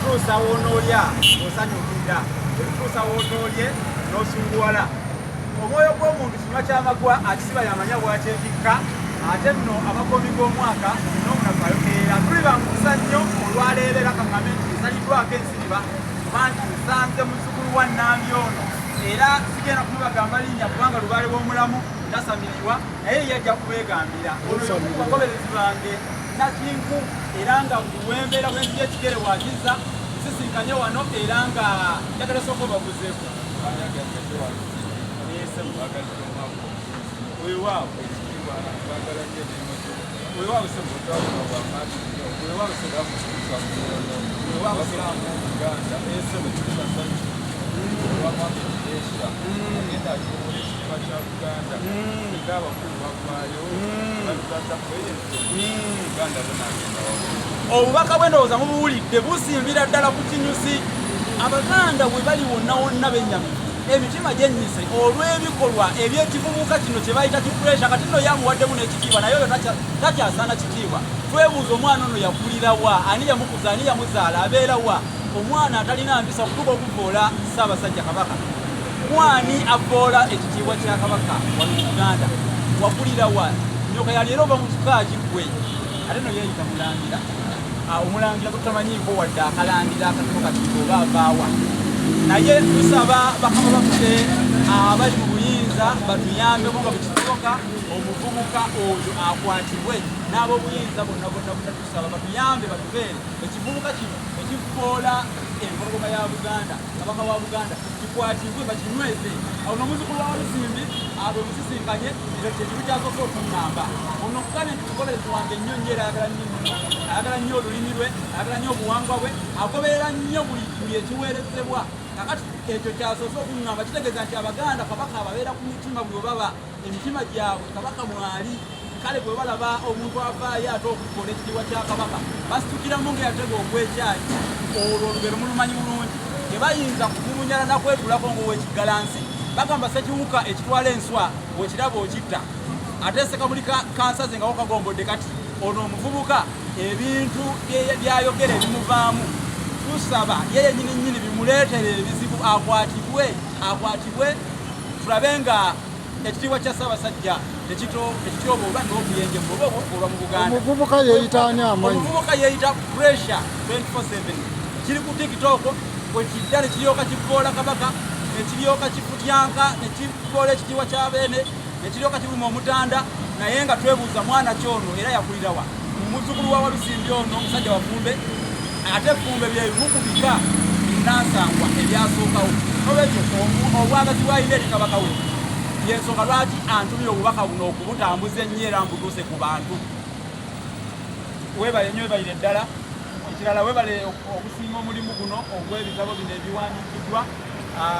Ebikutuusa w'onoolya osanyukirira, ebikutuusa w'otoolye n'osunguwala. Omwoyo gw'omuntu kinywa ky'amagwa, akisiba yamanya bw'akyetikka. Ate nno amakoomi g'omwaka n'omunafu ayokeera. Tuli ba mukisa nnyo olwaleero era kaŋŋambe nti nsaliddwako ensiriba kuba nti nsanze muzzukulu wa Nnambi ono era sigenda kumubagamba linnya kubanga lubaale w'omulamu tasamirirwa, naye ye ajja kubeegambira. Ono y'omu ku bagoberezi bange nakinku era nga buli wembeera bwenzija ekigere wakizza nsisinkanye wano era nga njagala sooka obabuzeeko. Weewaawo, weewaawo ssebo, weewaawo ssebo, weewaawo ssebo. Obubaka bwe ndowooza mubuwulidde busimbira ddala ku kinyusi. Abaganda bwe bali wonna wonna bennyamivu, emitima gyennyise olw'ebikolwa eby'ekivubuka kino kye bayita kipuresha. Kati nno yamuwaddemu n'ekitiibwa, naye oyo takyasaana kitiibwa. Twebuuza, omwana ono yakulira wa? Ani yamukuza? Ani yamuzaala? Abeera wa? Omwana atalina mpisa okutuuka okuvoola Ssaabasajja Kabaka. Mwani avoola ekitiibwa kya Kabaka wano mu Buganda? Wakulira wa? Nyoka yali era ova mu kika kiggwe? Ate no yeeyita mulangira. Omulangira gutamanyiiko wadde akalandira akatono kati oba avaawa. Naye tusaba bakama baffe abali mu buyinza batuyambeko nga bwekisoboka, omuvubuka oyo akwatibwe n'ab'obuyinza bonna bonna bonna. Tusaba batuyambe, batubeere. Ekivubuka kino ekivoola empologoma ya Buganda, Kabaka wa Buganda, kikwatibwe, bakinyweze. Awo n'omuzzukulu wa Walusimbi abo musisinkanye, ekyo kyekintu kyasoose okuŋŋamba. Ono nkugambye nti mugoberezi wange nnyo nnyo, era ayagala nnyo nnyo, ayagala nnyo olulimi lwe, ayagala nnyo obuwangwa bwe, agoberera nnyo buli ekiweerezebwa. Kakati ekyo kyasoose okuŋŋamba kitegeeza nti Abaganda Kabaka ababeera ku mitima, bwe baba emitima gyabwe Kabaka mwali. Kale bwe balaba omuntu avaayo ate okuvvoola ekitiibwa kya Kabaka, basitukiramu ng'eyatega ogw'ekyayi. Olwo olugero mulumanyi bulungi, tebayinza kugumunyala na kwetulako ng'ow'ekiggalansi. Bagamba ssekiwuka ekitwala enswa bw'okiraba okitta, ate ssekamuli kansaze nga wo kagombodde kati. Ono omuvubuka ebintu by'ayogera ebimuvaamu, tusaba ye yennyini nnyini bimuleetere ebizibu, akwatibwe, akwatibwe tulabe nga ekitiibwa kya Ssaabasajja tekityoboolwa n'obuyenjevu oba okufuulwa mu Buganda. Omuvubuka yeeyita ani amanyi? Omuvubuka yeeyita Pressure 24/7. Kiri ku TikTok, bwe kidda ne kiryoka kivvoola Kabaka, ne kiryoka kifutyanka, ne kivvoola ekitiibwa kya Beene, ne kiryoka kivuma Omutanda, naye nga twebuuza mwana ki ono era yakulira wa? Muzzukulu wa Walusimbi ono musajja wa Ffumbe, ate Ffumbe bye bimu ku bika binnansangwa ebyasookawo. Nolwekyo obwagazi bw'alina eri Kabaka we y'ensonga lwaki antumye obubaka buno okubutambuza ennyo era mbutuuse ku bantu. Weebale nnyo, weebalire ddala. Ekirala, weebale okusiima omulimu guno ogw'ebitabo bino ebiwandiikiddwa.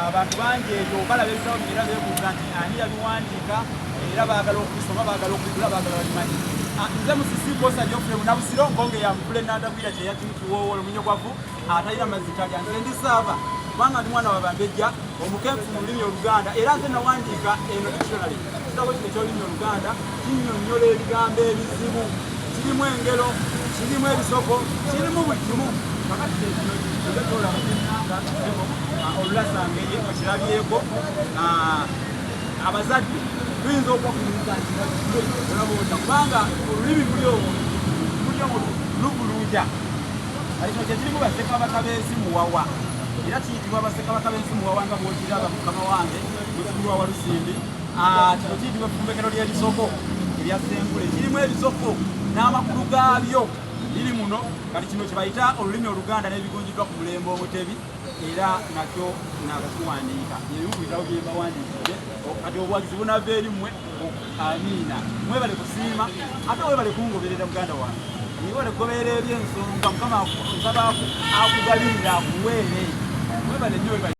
Abantu bangi ebyo balaba ebitabo bino era beebuuza nti ani yabiwandiika, era baagala okubisoma, baagala okubigula, baagala babimanyi. Nze Musisi Bbosa Geoffrey Munabusiro, nkonge ya Mukule Nantagwira kyeyakimu kiwoowolo munyogwavu atalina mazzi talya. Nze ndi Saava kubanga ndi mwana wa Bambejja omukenkufu mu lulimi Oluganda, era nze nawandiika eno dictionary. Ekitabo kino eky'olulimi Oluganda kinnyonnyola ebigambo ebizibu, kirimu engero, kirimu ebisoko, kirimu buli kimu. Kakati kyekino ekyo kyolaba kyennanga olulasangeye okirabyeko. Abazadde tuyinza okubakubiriza nti bakikole olaba otya, kubanga olulimi luli olwo luli olwo luvuluuja. Kati kino kyekirimu bassekabaka b'ensi Muwawa, era kiyitibwa bassekabaka b'ensi Muwawa nga bw'okiraba mukama wange muzzukulu wa Walusimbi. Kino kiyitibwa effumbekero ly'ebisoko erya Ssengule, kirimu ebisoko n'amakulu gaabyo biri muno. Kati kino kye bayita olulimi Oluganda n'ebigunjiddwa ku mulembe Omutebi, era nakyo nakakiwandiika. Ebimu ku bitabo bye mbawandiikidde. Kati obuwagizi bunava eri mmwe. Amiina. Mwebale kusiima, ate webale kungoberera muganda wange, webale kugoberera ebyensonga. Mukama nsaba akugabirire, akuweere. Mwebale nnyo, webale.